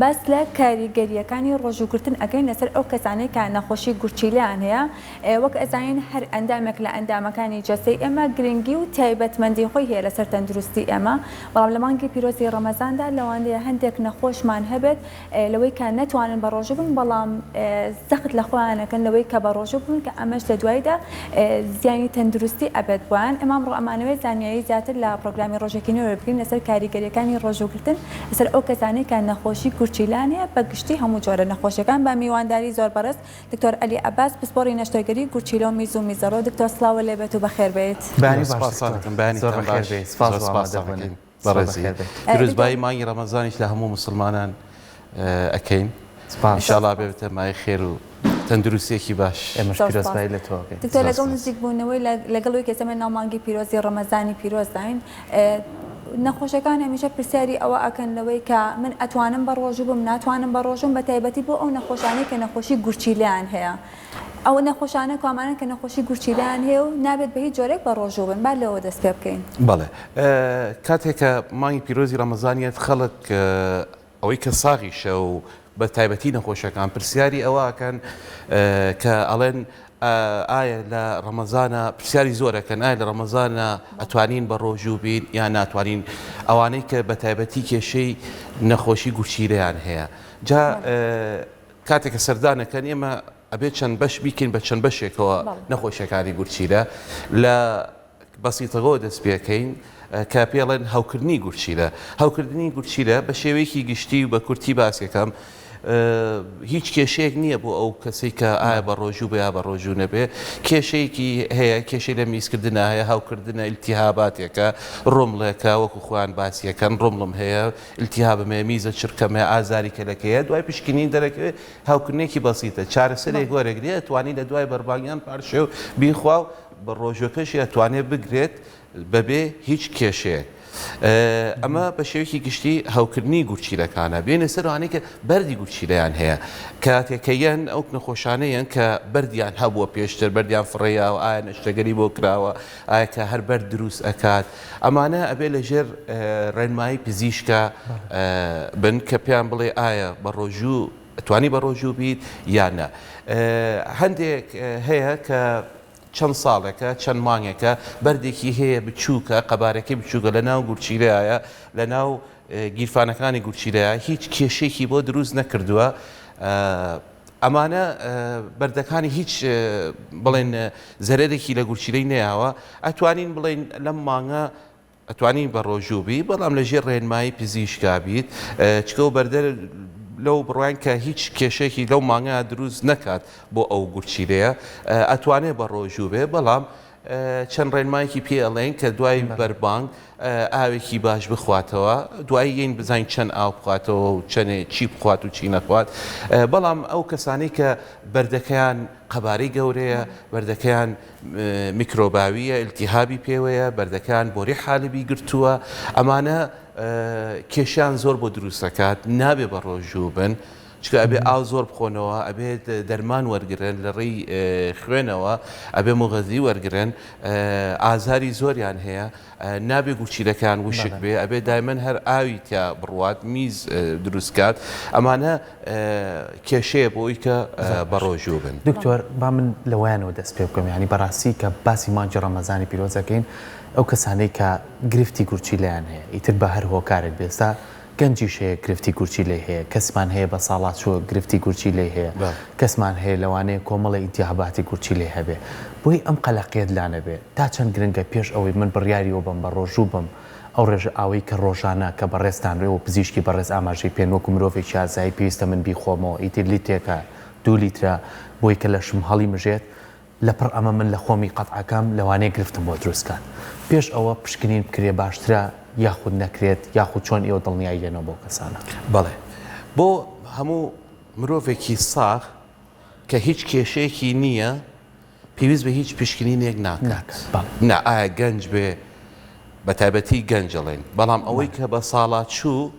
باس لە کاریگەرییەکانی ڕۆژووگرتن ئەکەین لەسەر ئەو کەسانەی کە نەخۆشی گورچیلەیان هەیە. وەک ئەزانین هەر ئەندامێک لە ئەندامەکانی جەستەی ئێمە گرنگی و تایبەتمەندی خۆی هەیە لەسەر تەندروستی ئێمە، بەڵام لە مانگی پیرۆزی ڕەمەزاندا لەوانەیە هەندێک نەخۆشمان هەبێت لەوەی کە نەتوانن بەڕۆژوو بن بەڵام زەخت لە خۆیان ئەکەن لەوەی کە بەڕۆژوو بن کە ئەمەش لە دوایدا زیانی تەندروستی ئەبێت بۆیان. ئێمە ئەمڕۆ ئەمانەوێت زانیاری زیاتر لە پڕۆگرامی ڕۆژێکی نوێ وەربگرین لەسەر کاریگەریەکانی ڕۆژووگرتن لەسەر ئەو کەسانەی کە نەخۆشی گورچیلەیان هەیە بە گشتی هەموو جۆرە نەخۆشیەکان بە میوانداری زۆر بەڕێز دکتۆر عەلی عەباس پسپۆڕی نەشتەرگەری گورچیلە و میز و میزەڕۆ. دکتۆر سڵاوت لێبێت و بەخێربێیت. بەیانی باش دکتۆر. زۆر بەخێربێی. سپاس بۆ ئامادەبوونت. بەڕێزی پیرۆزبایی مانگی ڕەمەزانیش لە هەموو موسڵمانان ئەکەین ئینشاڵا بێتە مایەی خێر و تەندروستیەکی باش. ئێمەش پیرۆزبایی لە تۆ ئەکەین. دکتۆر لەگەڵ نزیک بوونەوەی لەگەڵ ئەوەی کە ئێستا ناو مانگی پیرۆزی ڕەمەزانی پیرۆزداین نەخۆشەکان هەمیشە پرسیاری ئەوە ئەکەن لەوەی کە من ئەتوانم بە ڕۆژوو بم ناتوانم بە ڕۆژووم بە تایبەتی بۆ ئەو نەخۆشانەی کە نەخۆشی گورچیلەیان هەیە ئەو نەخۆشانە کوامانەن کە نەخۆشی گورچیلەیان هەیە و نابێت بە هیچ جۆرێک بە ڕۆژوو بن با لەوە دەست پێ بکەین. بەڵێ کاتێک کە مانگی پیرۆزی ڕەمەزان یەت خەڵک ئەوەی کە ساغیشە و بە تایبەتی نەخۆشەکان پرسیاری ئەوە ئەکەن کە ئەڵێن ئایا لە ڕەمەزانە پرسیاری زۆر ئەکەن ئایا لە ڕەمەزانە ئەتوانین بە ڕۆژوو بین یان ناتوانین ئەوانەی کە بە تایبەتی کێشەی نەخۆشی گورچیلەیان هەیە جا کاتێک کە سەردان ئەکەن ئێمە ئەبێت چەند بەش بیکەین بە چەند بەشێکەوە نەخۆشیەکانی گورچیلە لە بەسیتەوە دەست پێکەین کە پێڵێن هەوکردنی گورچیلە هەوکردنی گورچیلە بە شێوەیەکی گشتی و بە کورتی باسیەکەم هیچ کێشەیەک نییە بۆ ئەو کەسێک کە ئایا بە ڕۆژوو بە یا بە ڕۆژوو نەبێ کێشەیەکی هەیە کێشەی لە میزکردنا هەیە هەوکردنە ئیلتیهاباتێکە ڕۆمڵێکە وەکو خۆیان باسیەکەن ڕۆمڵم هەیە ئیلتیهابم هەیە میزە چرکەم هەیە ئازاری کەلەکەیە دوای پشکنین دەرەکەوێت هەوکردنێکی بەسیتە چارەسەرێک وەرەگرێ ئەتوانی لە دوای بەربانگ یان پارشێو بیخوا و بە ڕۆژوەکەشی ئەتوانێ بگرێت بەبێ هیچ کێشەیەک ئەمە بە شێوەیەکی گشتی هەوکردنی گورچیلەکانە بێنە سەر ئەوانەی کە بەردی گورچیلەیان هەیە کاتێک کە یەن ئەو نەخۆشانەیەن کە بەردیان هەبووە پێشتر بەردیان فڕێیاوە ئایا نەشتەگەری بۆ کراوە ئایا کە هەر بەرد دروست ئەکات ئەمانە ئەبێ لە ژێر ڕێنمایی پزیشکا بن کە پێیان بڵێ ئایا بە ڕۆژوو ئەتوانی بە ڕۆژوو بیت یان نا هەندێک هەیە کە چەند ساڵێکە چەند مانگێکە بەردێکی هەیە بچووکە قەبارەکەی بچووکە لە ناو گورچیلەیە لە ناو گیرفانەکانی گورچیلەیە هیچ کێشێکی بۆ دروست نەکردووە ئەمانە بەردەکانی هیچ بڵێن زەرەرێکی لە گورچیلەی نەیاوە ئەتوانین بڵێین لەم مانگە ئەتوانی بە ڕۆژوو بی بەڵام لە ژێر ڕێنمایی پزیشکا بیت چکە و بەردە لەو بڕوان کە هیچ کێشێکی لەو مانگە دروست نەکات بۆ ئەو گورچیلەیە ئەتوانێ بە ڕۆژوو بێ بەڵام چەند ڕێنمایەکی پێ ئەڵێن کە دوای بەربانگ ئاوێکی باش بخواتەوە دوایی یین بزانین چەند ئاو بخواتەوە و چەنێ چی بخوات و چی نەخوات بەڵام ئەو کەسانەی کە بەردەکەیان قەبارەی گەورەیە بەردەکەیان میکرۆباوییە ئیلتیهابی پێوەیە بەردەکەیان بۆری حالبی گرتووە ئەمانە کێشیان زۆر بۆ دروست دەکات نابێ بە ڕۆژوو بن چونکە ئەبێ ئاو زۆر بخۆنەوە ئەبێت دەرمان وەرگرن لە ڕێی خوێنەوە ئەبێ موغەزی وەرگرن ئازاری زۆریان هەیە نابێ گورچیلەکەیان وشک بێ ئەبێ دایمەن هەر ئاوی تیا بڕوات میز دروست کات ئەمانە کێشەیە بۆ ئەوی کە بەڕۆژوو بن. دکتۆر با من لەوەیانەوە دەست پێ بکەم یانی بەڕاستی کە باسی مانگی ڕەمەزانی پیرۆز ئەکەین ئەو کەسانەی کە گرفتی گورچیلەیان هەیە ئیتر بە هەر هۆکارێک بێ ئێستا گەنجیش هەیە گرفتی گورچیلەی هەیە، کەسمان هەیە بە ساڵاچووە گرفتی گورچیلەی هەیە، کەسمان هەیە لەوانەیە کۆمەڵێ ئیلتیهاباتی گورچیلەی هەبێ. بۆیە ئەم قەلەقیەت لانەبێ. تا چەند گرنگە پێش ئەوەی من بڕیاری وە بەم بە ڕۆژوو بم ئەو ڕێژە ئاوەی کە ڕۆژانە کە بەڕێزتان و پزیشکی بەڕێز ئاماژەی پێن وەکو مرۆڤێکی ئازایی پێویستە من بیخۆمەوە ئیتر لیترێکە دوو لیترە بۆی کە لەشم هەڵیمژێت لەپڕ ئەمە من لە خۆمی قەتعەکەم لەوانەیە گرفتم بۆ دروست کات پێش ئەوە پشکنین بکرێ باشترە یاخود نەکرێت یاخود چۆن ئێوە دڵنیایی دێنەوە بەو کەسانە؟ بەڵێ بۆ هەموو مرۆڤێکی ساغ کە هیچ کێشەیەکی نییە پێویست بە هیچ پشکنینێک ناکات نا ئایا گەنج بێ بە تایبەتی گەنج ئەڵێن بەڵام ئەوەی کە بە ساڵاچوو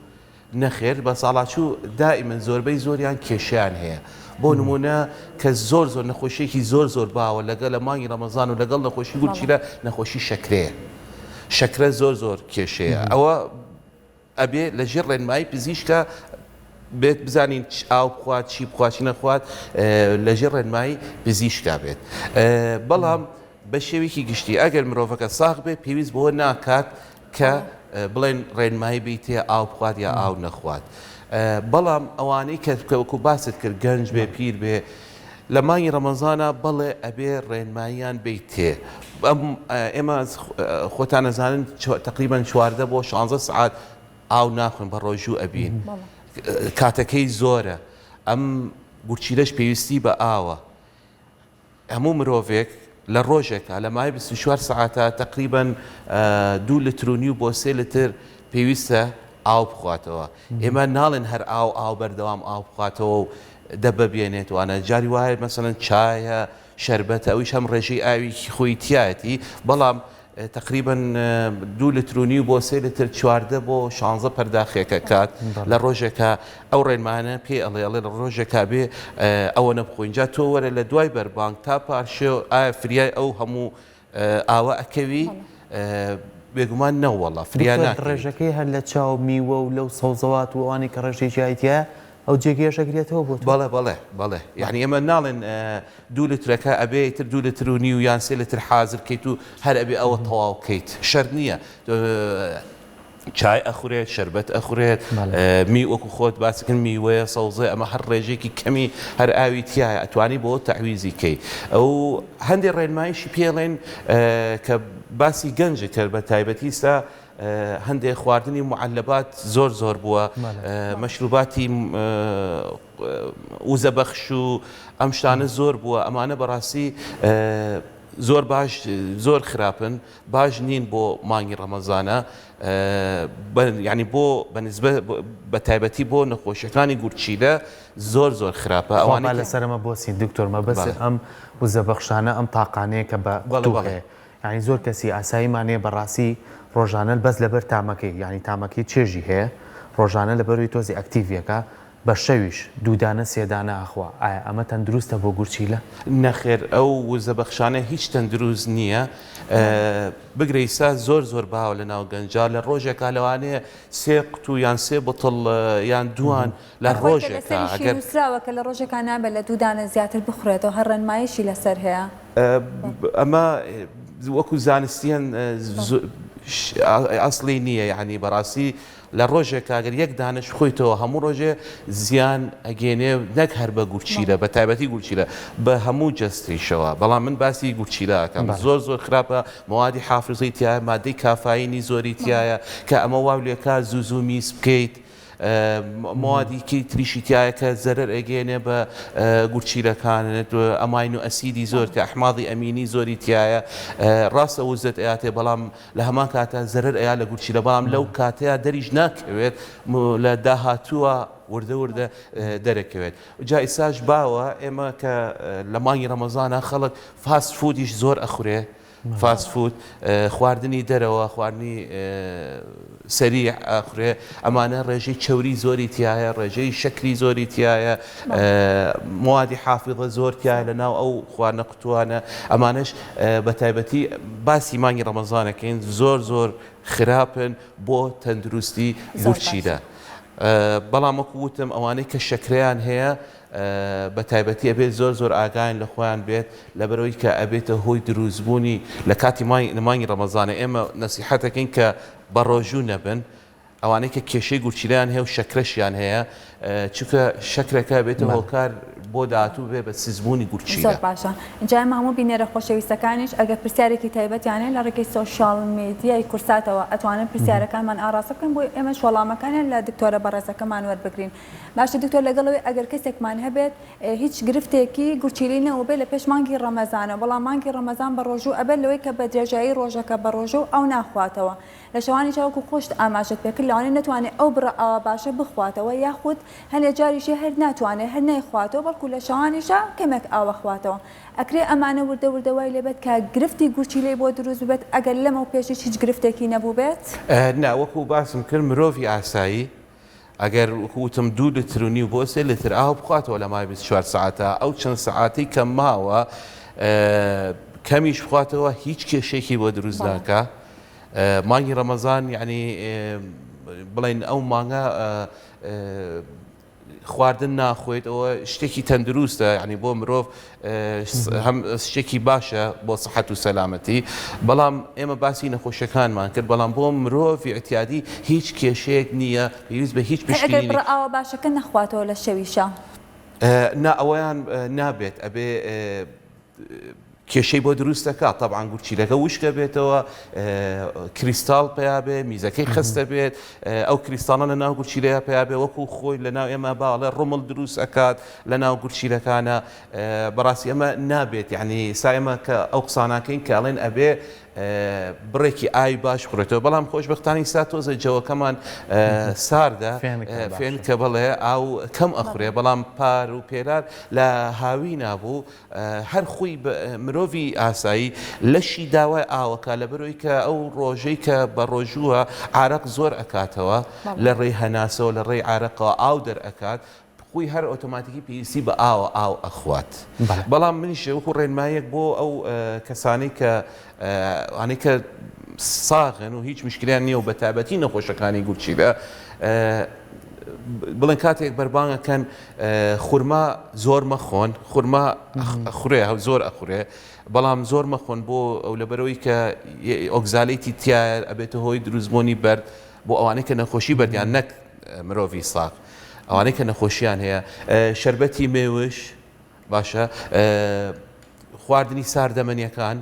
نەخێر بەساڵاچوو دائیمەن زۆربەی زۆریان کێشەیان هەیە بۆ نمونە کە زۆر زۆر نەخۆشیەکی زۆر زۆر باوە لەگەڵ لە مانگی ڕەمەزان و لەگەڵ نەخۆشی گورچیلە نەخۆشی شەکرەیە شەکرە زۆر زۆر کێشەیە ئەوە ئەبێ لە ژێر ڕێنمایی پزیشکە. بێت بزانین ئاو بخوات چی بخوات چی نەخوات لەژێر ڕێنمایی پزیشکا بێت بەڵام بە شێوەیەکی گشتی ئەگەر مرۆڤەکە ساغ بێت پێویست بەوە ناکات کە بڵێن ڕێنمایی بیتێ ئاو بخوات یا ئاو نەخوات بەڵام ئەوانەی کە وەکو باست کرد گەنج بێ پیر بێ لە مانگی ڕەمەزانا بەڵێ ئەبێ ڕێنماییان بیتێ ئێمە خۆتان ئەزانن تقریبا 14 بۆ 16 سعات ئاو ناخۆین بە ڕۆژوو ئەبین کاتەکەی زۆرە ئەم گورچیلەش پێویستی بە ئاوە هەموو مرۆڤێک لە ڕۆژێکا لە ماوەی 24 سەعاتا تقریبا دوو لتر و نیو بۆ سێ لتر پێویستە ئاو بخواتەوە ئێمە ناڵێن هەر ئاو ئاو بەردەوام ئاو بخواتەوە و دەبە بێنێت وانە جاری وایە مەسەلەن چایە شەربەتە ئەویش هەم ڕێژەی ئاوی خۆی تیایەتی بەڵام تەقریبەن دوو لتر و نیو بۆ سێ لتر 14 بۆ 16 پەرداخێکە کات لە ڕۆژێکا ئەو ڕێنمانە پێ ئەڵێ ئەڵێ لە ڕۆژێکا بێ ئەوە نەبخۆین جا تۆ وەرە لە دوای بەربانگ تا پارشێو ئایا فریای ئەو هەموو ئاوە ئەکەوی بێگومان نەوەڵا فریا ناکەویت. ڕێژەکەی هەر لە چاو میوە و لەو سەوزەوات و ئەوانەی کە ڕێژەی جیای تیایە ئەو جێگەیەش ئەگرێتەوە بۆ تۆ؟ بەڵێ بەڵێ بەڵێ یانی ئێمە ناڵێن دوو لترەکە ئەبێ ئیتر دوو لتر و نیو یان سێ لتر حازر کەیت و هەر ئەبێ ئەوە تەواو کەیت شەرت نییە چای ئەخورێت شەربەت ئەخورێت می وەکو خۆت باسی کرد میوەیە سەوزەیە ئەمە هەر ڕێژەیەکی کەمی هەر ئاوی تیایە ئەتوانی بۆ تەعویزی کەی ئەو هەندێک ڕێنماییشی پێڵێن کە باسی گەنج کرد بە تایبەتی سا هەندێک خواردنی معلبات زۆر زۆر بووە مەشروباتی وزە بەخش و ئەم شتانە زۆر بووە ئەمانە بەڕاستی زۆر باش زۆر خراپن باش نین بۆ مانگی ڕەمەزانە یعنی بۆ بەنسبە بە تایبەتی بۆ نەخۆشیەکانی گورچیلە زۆر زۆر خراپە ئەوانە لەسەرمە بۆسی دکتۆر مەبەست ئەم وزە بەخشانە ئەم تاقانەیە کە بە قوتوو هەیە یانی زۆر کەسی ئاساییمان هەیە بەڕاستی ڕۆژانە بەس لەبەر تامەکەی یانی تامەکەی چێژی هەیە ڕۆژانە لەبەروی تۆزی ئەکتیڤیەکە بە شەویش دوودانە سێدانە ئەخوا ئایا ئەمە تەندروستە بۆ گورچیلە؟ نەخێر ئەو وزە بەخشانە هیچ تەندروست نییە بگرە ئیستا زۆر زۆر باوە لە ناو گەنجا لە ڕۆژێکا لەوانەیە سێ قوتو یان سێ بتڵ یان دووان لە خۆی کە ڕۆژێکا لەسەریشی ئەگەر. نووسراوە کە لە ڕۆژێکا نابێت لە دوو دانە زیاتر بخورێتەوە هەر ڕێنماییشی لەسەر هەیە. ئەمە وەکو زانستیەن ئەسڵی نییە یعنی بەڕاستی لە ڕۆژێکا گەر یەک دانەش بخۆیتەوە هەموو ڕۆژێ زیان ئەگەێنێ نەک هەر بە گورچیلە بە تایبەتی گورچیلە بە هەموو جەستەیشەوە بەڵام من باسی گورچیلە ئەکەم زۆر زۆر خراپە مەوادی حافزەی تیایە مادەی کافاینی زۆری تیایە کە ئەمە واو لێکا زوو زوو میز بکەیت مەوادیکی تریشی تیایە کە زەرەر ئەگەیەنێ بە گورچیلەکانت ئەماینۆ ئەسیدی زۆر تیا ئەحماضی ئەمینی زۆری تیایە ڕاستە وزەت ئەیاتێ بەڵام لە هەمان کاتا زەرەر ئەیا لە گورچیلە بەڵام لەو کاتەیا دەریش ناکەوێت لە داهاتووە وردە وردە دەرەکەوێت جا ئیساش باوە ئێمە کە لە مانگی ڕەمەزانە خەڵک fast food یش زۆر ئەخورێ fast food، خواردنی دەرەوە، خواردنی سەریع ئەخورێ، ئەمانە ڕێژەی چەوری زۆری تیایە، ڕێژەی شەکری زۆری تیایە، موادی حافیظە زۆر تیایە لە ناو ئەو خواردنە قوتووانە، ئەمانەش بە تایبەتی باسی مانگی ڕەمەزانەکەین زۆر زۆر خراپن بۆ تەندروستی گورچیلە. بەڵام وەکو وتم ئەوانەی کە شەکرەیان هەیە بە تایبەتی ئەبێت زۆر زۆر ئاگایان لە خۆیان بێت لەبەرئەوەی کە ئەبێتە هۆی دروست بوونی لە کاتی مانگی ڕەمەزانە ئێمە نەسیحەتەکەین کە بە ڕۆژوو نەبن ئەوانەی کە کێشەی گورچیلەیان هەیە و شەکرەشیان هەیە چونکە شەکرەکە بێتە هۆکار بۆ داهاتوو بێ بە سزبوونی گورچیلە. زۆر باشە جا ئێمە هەموو بینەرە خۆشەویستەکانیش ئەگەر پرسیارێکی تایبەتیان هەیە لە ڕێگەی social media ی کوردساتەوە ئەتوانن پرسیارەکانمان ئاڕاستە بکەن بۆ ئێمەش وەڵامەکانیان لە دکتۆرە بەڕێزەکەمان وەربگرین. باشە دکتۆر لەگەڵ ئەوەی ئەگەر کەسێکمان هەبێت هیچ گرفتێکی گورچیلەی نەوبێت لە پێش مانگی ڕەمەزانەوە بەڵام مانگی ڕەمەزان بە ڕۆژوو ئەبێت لەوەی کە بە درێژایی ڕۆژەکە بە ڕۆژوو ئاو ناخواتەوە لە شەوانیشا وەکو خۆشت ئاماژەت پێکرد لەوانەیە نەتوانێت ئەو بڕە ئاوە باشە بخواتەوە یاخود هەنێ جاریشی هەر ناتوانێت هەر نایخواتەوە بەڵکو لە شەوانیشا کەمێک ئاو ئەخواتەوە ئەکرێ ئەمانە وردە وردە وای لێبێت کە گرفتی گورچیلەی بۆ دروست ببێت ئەگەر لەمەو پێشیش هیچ گرفتێکی نەبووبێت؟ نا وەکو باسم کرد مرۆڤی ئاسایی ئەگەر وەکو وتم دوو لتر و نیو بۆ سێ لتر ئاو بخواتەوە لە ماوەی 24 سەعاتە ئەو چەند سەعاتەی کە ماوە کەمیش بخواتەوە هیچ کێشێکی بۆ دروست ناکا مانگی ڕەمەزان یعنی بڵێن ئەو مانگە. خواردن ناخۆیت ئەوە شتێکی تەندروستە یعنی بۆ مرۆڤ هەم شتێکی باشە بۆ سەحەت و سەلامەتی بەڵام ئێمە باسی نەخۆشیەکانمان کرد بەڵام بۆ مرۆڤی ئیعتیادی هیچ کێشەیەک نییە پێویست بە هیچ ئەگەر پشکنینێک بڕە ئاوە باشەکە نەخواتەوە لە شەویشا؟ نا ئەوەیان نابێت ئەبێ کێشەی بۆ دروست دەکات تەبعەن گورچیلەکە وشک ئەبێتەوە کریستاڵ پیا بێ میزەکەی خەستە بێت ئەو کریستاڵە لە ناو گورچیلەیە پیا بێ وەکو خۆی لە ناو ئێمە باڵێ ڕمڵ دروست ئەکات لە ناو گورچیلەکانە بەڕاستی ئەمە نابێت یعنی سا ئێمە کە ئەو قساناکەین کە ئەڵێن ئەبێ بڕێکی ئاوی باش بخورێتەوە بەڵام خۆشبەختانی سا تۆزە جەوەکەمان ساردە فێنکە بەڵێ ئاو کەم ئەخورێ بەڵام پار و پێرار لە هاوینا بوو هەر خۆی مرۆڤی ئاسایی لەشی داوای ئاوەکە لەبەرەوەی کە ئەو ڕۆژەی کە بە ڕۆژووە عارەق زۆر ئەکاتەوە لە ڕێی هەناسەوە لە ڕێی عارەقەوە ئاو دەرئەکات خۆی هەر ئۆتۆماتیکی پێویستی بە ئاوە ئاو ئەخوات بەڵام منیش وەکو ڕێنماییەک بۆ ئەو کەسانەی کە ئەوانەی کە ساغن و هیچ مشکلیان نییە و بە تایبەتی نەخۆشەکانی گورچیلە بڵێن کاتێک بەربانگەکەن خورما زۆر مەخۆن خورما ئەخورێ زۆر ئەخورێ بەڵام زۆر مەخۆن بۆ ئەو لەبەرەوەی کە ئۆکزالیتی تایە ئەبێتە هۆی دروستبوونی بەرد بۆ ئەوانەی کە نەخۆشی بەردیان نەک مرۆڤی ساغ ئەوانەی کە نەخۆشیان هەیە شەربەتی مێوش باشە خواردنی ساردەمەنیەکان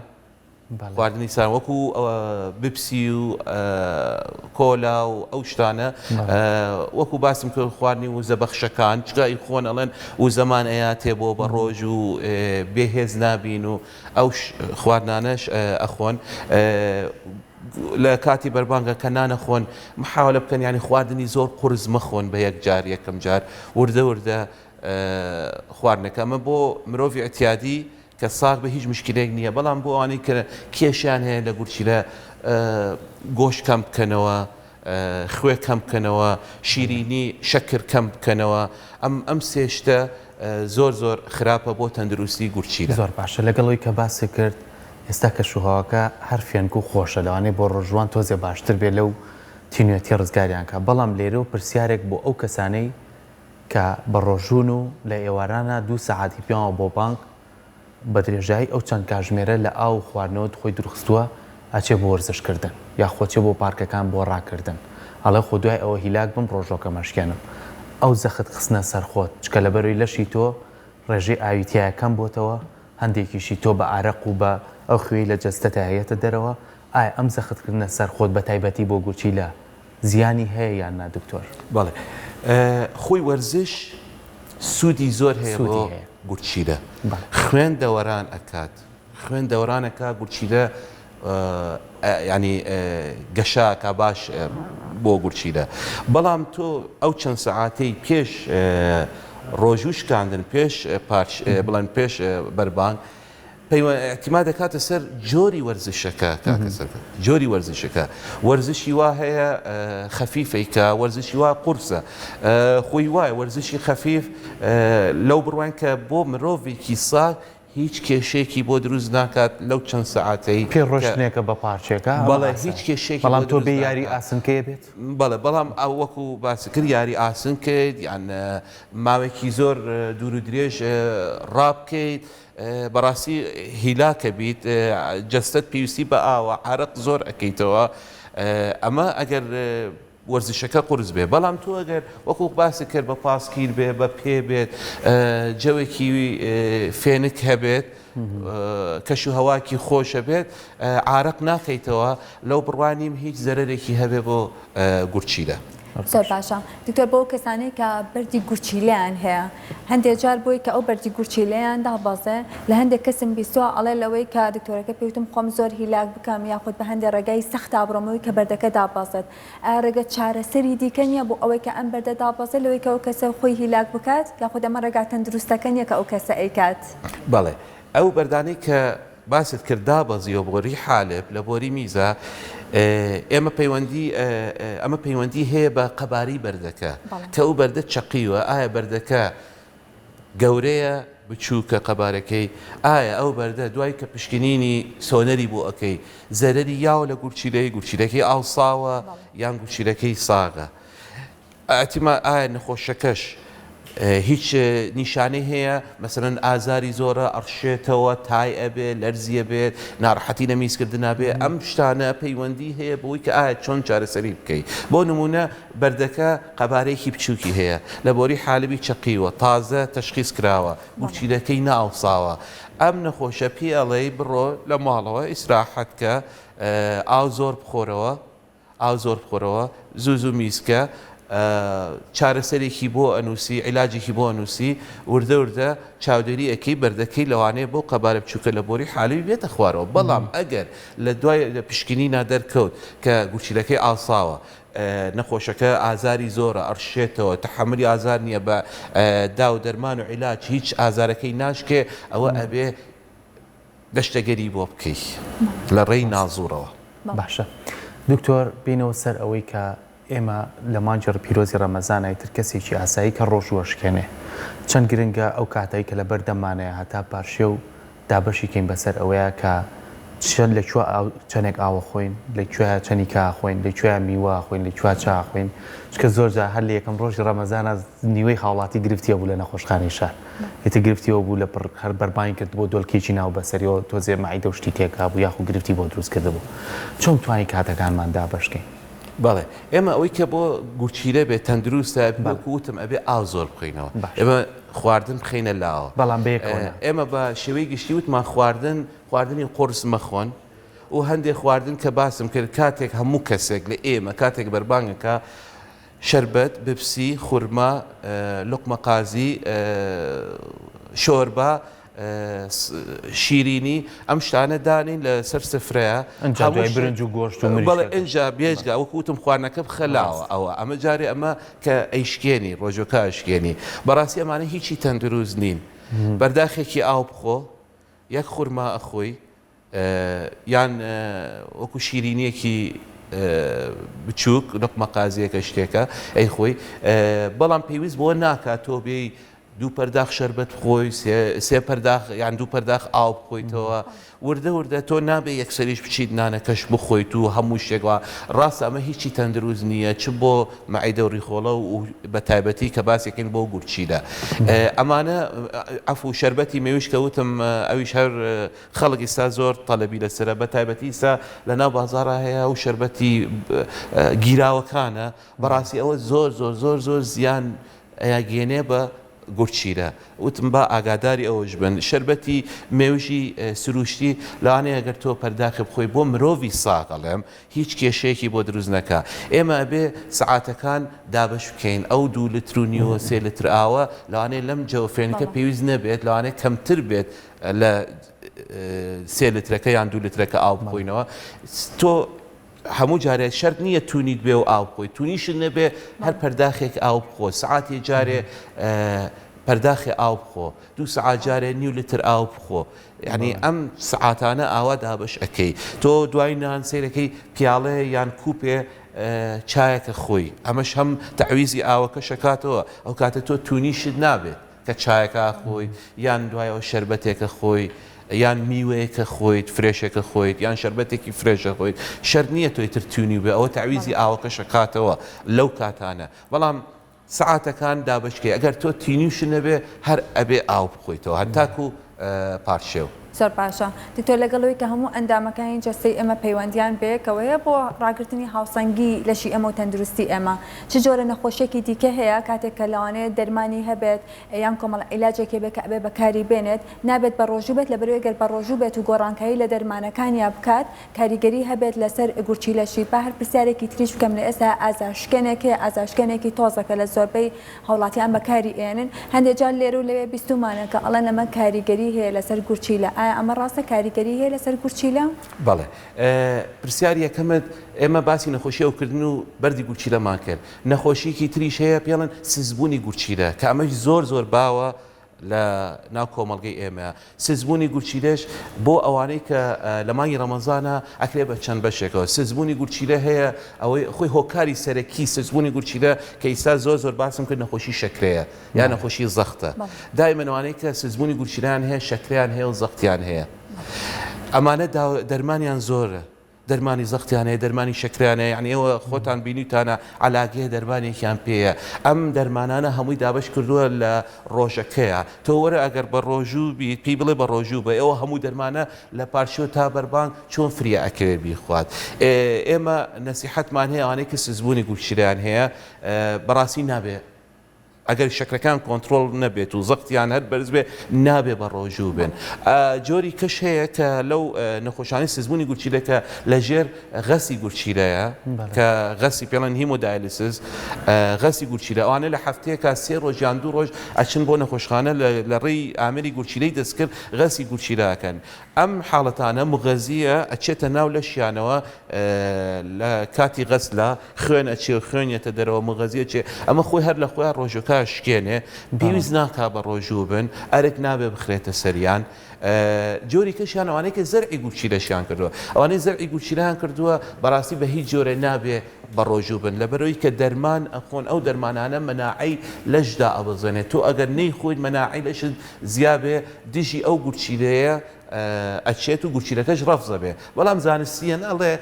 خواردنی سار وەکو بپسی و کۆلا و ئەو شتانە وەکو باسم کرد خواردنی وزە بەخشەکان چگای خۆن ئەڵێن و زەمان ئەیاتێ بۆ بە ڕۆژ و بێهێز نابین و ئەو خواردنانەش ئەخۆن لە کاتی بەربانگە کە نانەخۆن محاولە بکەن یانی خواردنی زۆر قورس مەخۆن بە یەک جار یەکەم جار وردە وردە خواردنەکە ئەمە بۆ مرۆڤی ئەتیادی کە ساغ بێ هیچ مشکلێک نییە بەڵام بۆ ئەوانەی کە کێشیان هەیە لە گورچیلە گۆشت کەم بکەنەوە خوێ کەم بکەنەوە شیرینی شەکر کەم بکەنەوە ئەم ئەم سێ شتە زۆر زۆر خراپە بۆ تەندروستی گورچیلە. زۆر باشە لەگەڵ ئەوی کە باست کرد ئێستا کەشوهەواکە هەر فێنک و خۆشە لەوانەیە بۆ ڕۆژووان تۆزێ باشتر بێ لەو تینوێتی ڕزگاریان کا بەڵام لێرەوە پرسیارێک بۆ ئەو کەسانەی کە بەڕۆژوون و لە ئێوارانا دوو سەعاتی پێوە بۆ بانگ بە درێژایی ئەو چەند کاژمێرە لە ئاو و خواردنەوەت خۆی دورخستووە ئەچێ بۆ وەرزش کردن یاخۆ ئەچێ بۆ پارکەکان بۆ ڕاکردن ئەڵێ خۆ دوای ئەوە هیلاک بم ڕۆژۆکەم ئەشکێنم ئەو زەخت خستنە سەر خۆت چکە لەبەرەوەی لەشی تۆ ڕێژەی ئاوی تیایە کەم بۆتەوە هەندێکیشی تۆ بە ئارەق و بە ئەو خوێی لە جەستەتا یەتە دەرەوە ئایا ئەم زەخت کردنە سەر خۆت بە تایبەتی بۆ گورچیلە زیانی هەیە یان نا دکتۆر؟ بەڵێ خۆی وەرزش سوودی زۆر هەیە بۆ گورچیلە خوێن دەوەران ئەکات خوێن دەوەران ئەکا گورچیلە ینی گەشە ئەکا باش بۆ گورچیلە بەڵام تۆ ئەو چەند سەعاتەی پێش ڕۆژوو شکاندن پێش پارچ بڵێن پێش بەربانگ ئیعتیماد دەکاتە سەر جۆری وەرزشەکە کاکە سەرکەوت جۆری وەرزشەکە وەرزشی وا هەیە خەفیفەی کە وەرزشی وا قورسە خۆی وایە وەرزشی خەفیف لەو بڕوان کە بۆ مرۆڤێکی ساغ هیچ کێشەیەکی بۆ دروست ناکات لەو چەند سەعاتەی پێ ڕۆشتنێکە بە پارچێکە بەڵێ هیچ کێشەیەکی بەڵام تۆ بێ یاری ئاسنکەیە بێت بەڵێ بەڵام ئەو وەکو باس کرد یاری ئاسن کرد یان ماوەیەکی زۆر دوور و درێژ ڕابکەیت بەڕاستی هیلاکە بیت جەستەت پێویستی بە ئاوە عارەق زۆر ئەکەیتەوە ئەمە ئەگەر وەرزشەکە قورس بێ بەڵام تۆ ئەگەر وەکو باست کرد بە پاسکیل بێ بە پێ بێت جەوێکی فێنک هەبێت کەش و هەواکی خۆشە بێت عارەق ناکەیتەوە لەو بڕوا نیم هیچ زەرەرێکی هەبێ بۆ گورچیلە. زۆر باشە دکتۆر بۆ ئەو کەسانەی کە بەردی گورچیلەیان هەیە هەندێ جار بۆی کە ئەو بەردی گورچیلەیان دابەزێ لە هەندێک کەسم بیستوە ئەڵێ لەوەی کە دکتۆرەکە پێی وتم خۆم زۆر هیلاک بکەم یاخود بە هەندێ ڕێگای سەختا بڕۆم ئەوەی کە بەردەکە دابەزێت ئایا ڕێگە چارەسەری دیکە نییە بۆ ئەوەی کە ئەم بەردە دابەزێت لەوەی کە ئەو کەسە خۆی هیلاک بکات یاخود ئەمە ڕێگا تەندروستەکە نییە کە ئەو کەسە ئەیکات؟ بەڵێ ئەو بەردانەی کە باست کرد دابەزیوە بۆری حالب لە بۆری میزە ئێمە پەیوەندی ئەمە پەیوەندی هەیە بە قەبارەی بەردەکە کە ئەو بەردە چەقیوە ئایا بەردەکە گەورەیە بچووکە قەبارەکەی ئایا ئەو بەردە دوای کە پشکنینی سۆنەری بۆ ئەەکەی زەرەری یاوە لە گورچیلەی گورچیلەکەی ئاوساوە یان گورچیلەکەی ساغە ئەتیما ئایا نەخۆشەکەش. هیچ نیشانەی هەیە مەسەلەن ئازاری زۆرە ئەڕشێتەوە تای ئەبێ لەرزی ئەبێت ناڕەحەتی لە میزکردنا بێ ئەم شتانە پەیوەندی هەیە بەوەی کە ئایا چۆن چارەسەری بکەی بۆ نمونە بەردەکە قەبارەیەکی بچوکی هەیە لە بۆری حالبی چەقیوە تازە تەشخیس کراوە گورچیلەکەی نەئاوساوە ئەم نەخۆشە پێی ئەڵێی بڕۆ لە ماڵەوە ئیسراحەت کە ئاو زۆر بخۆرەوە ئاو زۆر بخۆرەوە زوو زوو میز کە چارەسەرێکی بۆ ئەنووسی عیلاجێکی بۆ ئەنووسی وردە وردە چاودێری ئەکەی بەردەکەی لەوانەیە بەو قەبارە بچووکە لە بۆری حالوی بێتە خوارەوە بەڵام ئەگەر لە دوای پشکنینا دەرکەوت کە گورچیلەکەی ئاوساوە نەخۆشەکە ئازاری زۆرە ئەڕشێتەوە تەحەمولی ئازار نییە بە داو دەرمان و عیلاج هیچ ئازارەکەی ناشکێ ئەوە ئەبێ گەشتەگەری بۆ بکەی لە ڕێی نازوڕەوە. باشە دکتۆر بێینەوە سەر ئەوەی کە ئێمە لە مانگی پیرۆزی ڕەمەزانا ئیتر کەسێکی ئاسایی کە ڕۆژوو ئەشکێنێ چەند گرنگە ئەو کاتەی کە لەبەر دەممانەیە هەتا پارشێو دابەشی کەین بەسەر ئەوەیا کە چەند لە کوێ ئاو چەنێک ئاو ئەخۆین لە کوێیا چەنی کا ئەخۆین لە کوێیا میوە ئەخۆین لە کوێیا چا ئەخۆین چونکە زۆر جار هەر لە یەکەم ڕۆژی ڕەمەزانا نیوەی هاوڵاتی گرفتی هەبوو لە نەخۆشخانەی شار ئیتر گرفتی ئەوە بوو لە پڕ هەر بەربانگ کردبوو دۆلکێکی ناو بەسەریەوە تۆزێ مەعیدە و شتی تێکابوو یاخو گرفتی بۆ دروست کردبوو چۆن بتوانین کاتەکانمان دابەش کەین؟ بەڵێ ئێمە ئەوەی کە بۆ گورچیلە بێت تەندروستە وەکو وتم ئەبێ ئاو زۆر بخۆینەوە ئێمە خواردن بخەینە لاوە بەڵام بەیەکەوە نا. ئێمە بە شێوەی گشتی وتمان خواردن خواردنی قورس مەخۆن و هەندێک خواردن کە باسم کرد کاتێک هەموو کەسێک لە ئێمە کاتێک بەربانگەکە شەربەت، بپسی، خورما، لوقمە قازی، شۆربا، شیرینی ئەم شتانە دانین لە سەر سفرەیە ئەنجا دوای برنج و گۆشت و مریشک بەڵێ ئینجا بێجگە وەکو وتم خواردنەکە بخە لاوە ئەوە ئەمە جارێ ئەمە کە ئەیشکێنی ڕۆژۆکە ئەشکێنی بەڕاستی ئەمانە هیچی تەندروست نین بەرداخێکی ئاو بخۆ یەک خورما ئەخۆی یان وەکو شیرینیەکی بچووک لوقمە قازیەکە شتێکە ئەیخۆی بەڵام پێویست بۆ ناکات تۆ بێی دوو پەرداخ شەربەت بخۆی سێ پەرداخ یان دوو پەرداخ ئاو بخۆیتەوە وردە وردە تۆ نابێ یەکسەریش بچیت نانەکەش بخۆیت و هەموو شتێک وا ڕاستە ئەمە هیچی تەندروست نییە چ بۆ مەعیدە و ڕیخۆڵە و بە تایبەتی کە باسێکین بۆ گورچیلە ئەمانە عەفو شەربەتی مێویش کە وتم ئەویش هەر خەڵک ئیستا زۆر تەلەبی لەسەرە بە تایبەتی ئیستا لە ناو بازاڕا هەیە ئەو شەربەتی گیراوەکانە بەڕاستی ئەوە زۆر زۆر زۆر زۆر زیان ئەیاگەیەنێ بە گورچیلە وتم با ئاگاداری ئەوەش بن شەربەتی مێوژی سروشتی لەوانەیە گەر تۆ پەرداخێ بخۆی بۆ مرۆڤی ساغ ئەڵێم هیچ کێشەیەکی بۆ دروست نەکا ئێمە ئەبێ سەعاتەکان دابەش بکەین ئەو دوو لتر و نیوە سێ لتر ئاوە لەوانەیە لەم جەوە فێنکە پێویست نەبێت لەوانەیە کەمتر بێت لە سێ لترەکە یان دوو لترەکە ئاو بخۆینەوە تۆ هەموو جارێ شەرت نییە تونیت بێ و ئاو بخۆی تونیشت نەبێ هەر پەرداخێک ئاو بخۆ سعاتێ جارێ پەرداخێ ئاو بخۆ دوو سعات جارێ نیو لتر ئاو بخۆ یعنی ئەم سعاتانە ئاوا دابش ئەەکەی تۆ دوای نان سیرەکەی پیاڵێ یان کوپێ چایەکە خۆی ئەمەش هەم تەعویزی ئاوەکە شەکاتەوە ئەو کاتە تۆ تونیشت نابێت کە چایەکە ئەخۆیت یان دوایەوە شەربەتێکە خۆی یان میوەیەکە خۆیت فرێشێکە خۆیت یان شەربەتێکی فرێشە خۆیت شەرت نییە تۆی تر تونی بێ ئەوە تەعویزی ئاوەکەش ئەکاتەوە لەو کاتانە بەڵام سەعاتەکان دابەشکەی ئەگەر تۆ تینیوش نەبێ هەر ئەبێ ئاو بخۆیتەوە هەتاکو پارشێو. زۆر باشە دکتۆر لەگەڵ ئەوەی کە هەموو ئەندامەکانی جەستەی ئێمە پەیوەندیان بەیەکەوە هەیە بۆ ڕاگرتنی هاوسەنگی لەشی ئێمە و تەندروستی ئێمە چ جۆرە نەخۆشیەکی دیکە هەیە کاتێک کە لەوانەیە دەرمانی هەبێت یان کۆمەڵە عیلاجێک هەبێت کە ئەبێ بەکاری بێنێت نابێت بە ڕۆژوو بێت لەبەرئەوەی گەر بە ڕۆژوو بێت و گۆڕانکاری لە دەرمانەکانیا بکات کاریگەری هەبێت لەسەر گورچیلەشی با هەر پرسیارێکی تریش بکەم لە ئێستا ئازارشکێنێک هەیە ئازارشکێنێکی تۆزە کە لە زۆربەی هاوڵاتیان بەکاری ئێنن هەندێک جار لێرە و لەوێ بیستومانە کە ئەڵێن ئەمە کاریگەری هەیە لەسەر گورچیلە ئایا ئەمە ڕاستە کاریگەری هەیە لەسەر گورچیلە؟ بەڵێ پرسیاری یەکەمت ئێمە باسی نەخۆشی هەوکردن و بەردی گورچیلەمان کرد نەخۆشیکی تریش هەیە پێڵن سزبوونی گورچیلە کە ئەمەش زۆر زۆر باوە لە ناو کۆمەڵگەی ئێمە سزبوونی گورچیلەش بۆ ئەوانەی کە لە مانگی ڕەمەزانە ئەکرێ بە چەند بەشێکەوە سزبوونی گورچیلە هەیە ئەوەی خۆی هۆکاری سەرەکی سزبوونی گورچیلە کە ئیستا زۆر زۆر باسم کرد نەخۆشی شەکرەیە یا نەخۆشی زەختە دایمەن ئەوانەی کە سزبوونی گورچیلەیان هەیە شەکرەیان هەیە و زەختیان هەیە ئەمانە دەرمانیان زۆرە. دەرمانی زەختیان هەیە، دەرمانی شەکرەیان هەیە، یەعنی ئێوە خۆتان بینیوتانە عەلاگەیە دەرمانێکیان پێیە، ئەم دەرمانانە هەمووی دابەش کردووە لە ڕۆژەکەیا، تۆ وەرە ئەگەر بە ڕۆژوو بیت پێی بڵێ بە ڕۆژوو بە، ئێوە هەموو دەرمانە لە پارشێو تا بەربانگ چۆن فریا ئەکەوێ بیخوات؟ ئێمە نەسیحەتمان هەیە ئەوانەی کە سستبوونی گورچیلەیان هەیە بەڕاستی نابێ ئەگەر شەکرەکان کۆنتڕۆڵ نەبێت و زەختیان هەر بەرز بێ نابێ بە ڕۆژوو بن. جۆری کەش هەیە کە لەو نەخۆشانی سزبوونی گورچیلە کە لە ژێر غەسی گورچیلەیە کە غەسی پێڵێن hemodialysis غەسی گورچیلە ئەوانە لە هەفتەیەکا سێ ڕۆژ یان دوو ڕۆژ ئەچن بۆ نەخۆشخانە لە ڕێی ئامێری گورچیلەی دەستکرد غەسی گورچیلە ئەکەن. ئەم حاڵەتانە مغەزیە ئەچێتە ناو لەشیانەوە لە کاتی غەسلا خوێن ئەچێ و خوێن یەتە دەرەوە مغەزی ئەچێ ئەمە خۆی هەر لە خۆیا ڕۆژوەکە ئەشکێنێ پێویست ناکا بە ڕۆژوو بن ئەرک نابێ بخرێتە سەریان جۆری کەشیان ئەوانەی کە زەرعی گورچیلەشیان کردووە ئەوانەی زەرعی گورچیلەیان کردووە بەڕاستی بە هیچ جۆرێ نابێ بە ڕۆژوو بن لەبەرەوەی کە دەرمان ئەخۆن ئەو دەرمانانە مەناعەی لەش دائەبەزێنێ تۆ ئەگەر نەیخۆیت مەناعەی لەشت زیابێ دژی ئەو گورچیلەیە ئەچێت و گورچیلەکەش ڕەفز ئەبێ بەڵام زانستیەن ئەڵێ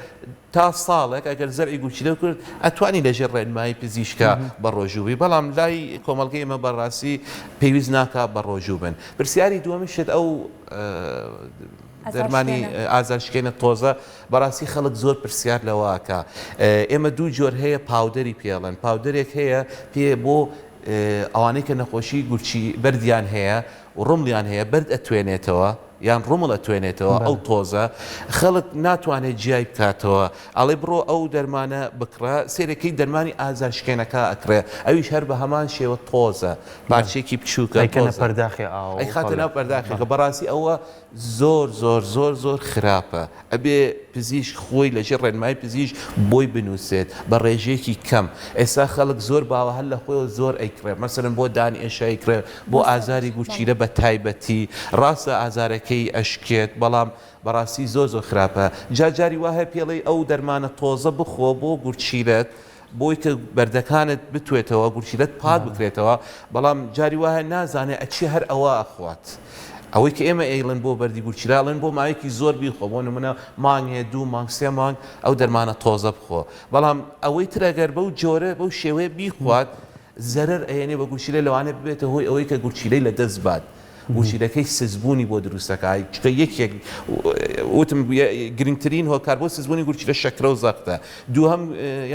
تا ساڵێک ئەگەر زەرعی گورچیلە کرد ئەتوانی لەژێر ڕێنمایی پزیشکا بە ڕۆژوو بی بەڵام لای کۆمەڵگەی ئێمە بەڕاستی پێویست ناکا بە ڕۆژوو بن پرسیاری دووەمیشت ئەو دەرمانی ئازارشکێنە تۆزە بەڕاستی خەڵک زۆر پرسیار لەوە ئەکا ئێمە دوو جۆر هەیە powder ی پێڵێن powder ێک هەیە پێ بۆ ئەوانەی کە نەخۆشی گورچی بەردیان هەیە و ڕمڵیان هەیە بەرد ئەتوێنێتەوە یان ڕمڵ ئەتوێنێتەوە ئەو تۆزە خەڵک ناتوانێت جیای بکاتەوە ئەڵێ بڕۆ ئەو دەرمانە بکڕە سێرەکەی دەرمانی ئازار شکێنەکە ئەکڕێ ئەویش هەر بە هەمان شێوە تۆزە پارچەیەکی بچووکە ئەیکەنە پەرداخێ ئاو ئەیخاتە ناو پەرداخێکە بەڕاستی ئەوە زۆر زۆر زۆر زۆر خراپە ئەبێ پزیشک خۆی لەژێر ڕێنمایی پزیشک بۆی بنوسێت بە ڕێژەیەکی کەم ئێستا خەڵک زۆر باوە هەر لە خۆیەوە زۆر ئەیکڕێ مەسەلەن بۆ دان ئێشە ئەیکڕێ بۆ ئازاری گورچیلە بە تایبەتی ڕاستە ئازارەکەی ئەشکێت بەڵام بەڕاستی زۆر زۆر خراپە جا جاری وا هەیە پێڵێی ئەو دەرمانە تۆزە بخۆ بۆ گورچیلەت بۆی کە بەردەکانت بتوێتەوە گورچیلەت پاک بکرێتەوە بەڵام جاری وا هەیە نازانێ ئەچێ هەر ئەوە ئەخوات ئەوەی کە ئێمە ئەیڵێن بۆ بەردی گورچیلە ئەڵێن بۆ ماوەیەکی زۆر بیخۆ بۆ نمونە مانگێ دوو مانگ سێ مانگ ئەو دەرمانە تۆزە بخۆ بەڵام ئەوەی تر ئەگەر بەو جۆرە بەو شێوەیە بیخوات زەرەر ئەیەنێ بە گورچیلە لەوانەیە ببێتە هۆی ئەوەی کە گورچیلەی لە دەست بات گورچیلەکەی سستبوونی بۆ دروست دەکات چونکە یەکێک وتم گرنگترین هۆکار بۆ سستبوونی گورچیلە شەکرە و زەختە دووهەم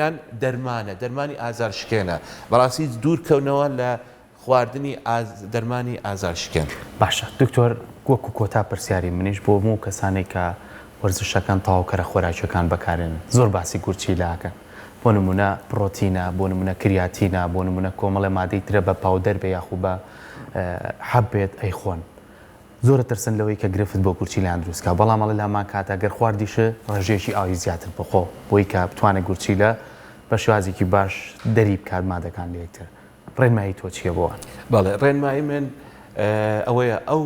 یان دەرمانە دەرمانی ئازارشکێنە بەڕاستی دوور کەونەوە لە خواردنی دەرمانی ئازارشکێن. باشە دکتۆر وەکو کۆتا پرسیاری منیش بۆ هەموو کەسانێک کە وەرزشەکەن تەواوکەرە خۆراکیەکان بەکارێنن زۆر باسی گورچیلە ئەکەن بۆ نمونە پڕۆتینە بۆ نمونە کریاتینە بۆ نمونە کۆمەڵێ مادەی ترە بە powder بێ یاخو بە حەب بێت ئەیخۆن زۆر ئەترسن لەوەی کە گرفت بۆ گورچیلەیان دروست کا بەڵام ئەڵێ لە هەمان کاتا گەر خواردیشت ڕێژەیەکی ئاوی زیاتر بخۆ بۆی کە بتوانێت گورچیلە بە شێوازێکی باش دەری بکات مادەکان لە یەکتر ڕێنمایی تۆ چییە بۆ ئەوان؟ بەڵێ ڕێنمایی من ئەوەیە ئەو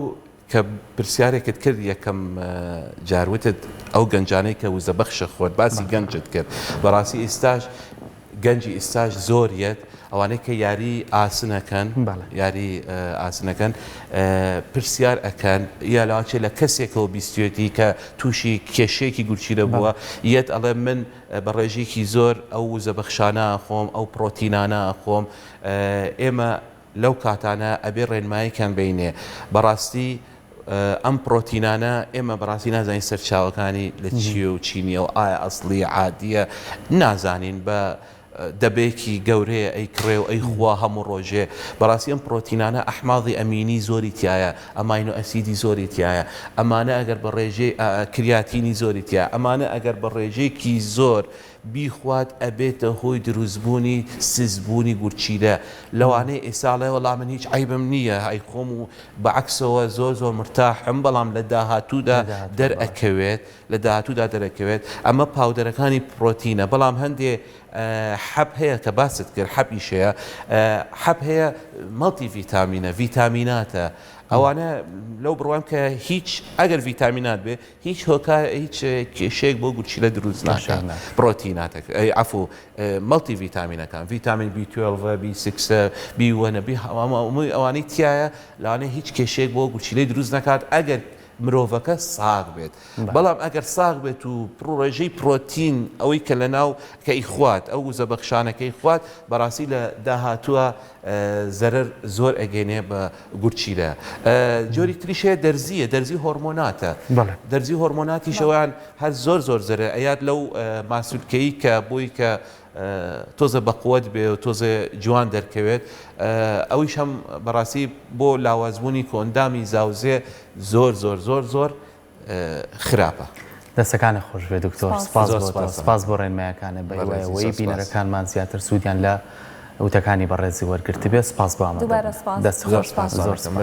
کە پرسیارێکت کرد یەکەم جار وتت ئەو گەنجانەی کە وزە بەخشە خۆن باسی گەنجت کرد بەڕاستی ئیستاش گەنجی ئیستاش زۆر یەت ئەوانەی کە یاری ئاسنەکەن یاری ئاسنەکەن پرسیار ئەکەن یا لەوانچێ لە کەسێکەوە بیستێتی کە تووشی کێشەیەکی گورچیلە بووە یەت ئەڵێ من بە ڕێژەیەکی زۆر ئەو وزە بەخشانە ئەخۆم ئەو پڕۆتینانە ئەخۆم ئێمە لەو کاتانە ئەبێ ڕێنماییکان بینێ بەڕاستی ئەم پڕۆتینانە ئێمە بەڕاستی نازانین سەرچاوەکانی لە چیە و چی نییە و ئایا ئەسڵیە عادیە نازانین بە دەبەیەکی گەورەیە ئەیکڕێ و ئەیخوا هەموو ڕۆژێ بەڕاستی ئەم پڕۆتینانە ئەحماضی ئەمینی زۆری تایە amino acid ی زۆری تایە ئەمانە ئەگەر بە ڕێژەی کریاتینی زۆری تیا ئەمانە ئەگەر بە ڕێژەیەکی زۆر بیخوات ئەبێتە هۆی دروستبوونی سستبوونی گورچیلە لەوانەیە ئێستا ئەڵێ وەڵا من هیچ عەیبم نییە ئەیخۆم و بە عەکسەوە زۆر زۆر مرتاحم بەڵام لە داهاتوودا دەرئەکەوێت لە داهاتوودا دەرەکەوێت ئەمە powder ەکانی پڕۆتینە بەڵام هەندێ حەب هەیە کە باست کرد حەبیش هەیە حەب هەیە multivitamin ە ڤیتامیناتە ئەوانە لەو بڕوام کە هیچ ئەگەر ڤیتامینات بێ هیچ هۆکار هیچ کێشەیەک بۆ گورچیلە دروست ناکات پرۆتیناتەکە ئەی عەفو multivitamin ەکان ڤیتامین B 12 B 6 B 1 B هەمووی ئەوانەی تایە لەوانەیە هیچ کێشەیەک بۆ گورچیلەی دروست نەکات ئەگەر مرۆڤەکە ساغ بێت بەڵام ئەگەر ساغ بێت و ڕێژەی پرۆتین ئەوەی کە لەناو کە ئیخوات ئەو وزە بەخشانە کە ئیخوات بەڕاستی لە داهاتووە زەرەر زۆر ئەگەینێ بە گورچیلە. جۆری تریش هەیە دەرزییە، دەرزی هۆرمۆناتە. دەرزی هۆرمۆناتیش ئەویان هەر زۆر زۆر زەرەر ئەیات لەو ماسولکەی کە بۆی کە تۆزە بەقوەت بێ و تۆزێ جوان دەرکەوێت ئەویش هەم بەڕاستی بۆ لاوازبوونی کۆئەندامی زاوزێ زۆر زۆر زۆر زۆر خراپە. دەستەکانت خۆش بێت دکتۆر سپاس بۆ تۆ سپاس بۆ ڕێنمایەکانت بە هیوای ئەوەی بینەرەکانمان زیاتر سوودیان لە وتەکانی بەڕێزی وەرگرتبێت سپاس بۆ ئامادەبوونت دەست خۆش زۆر سپاس.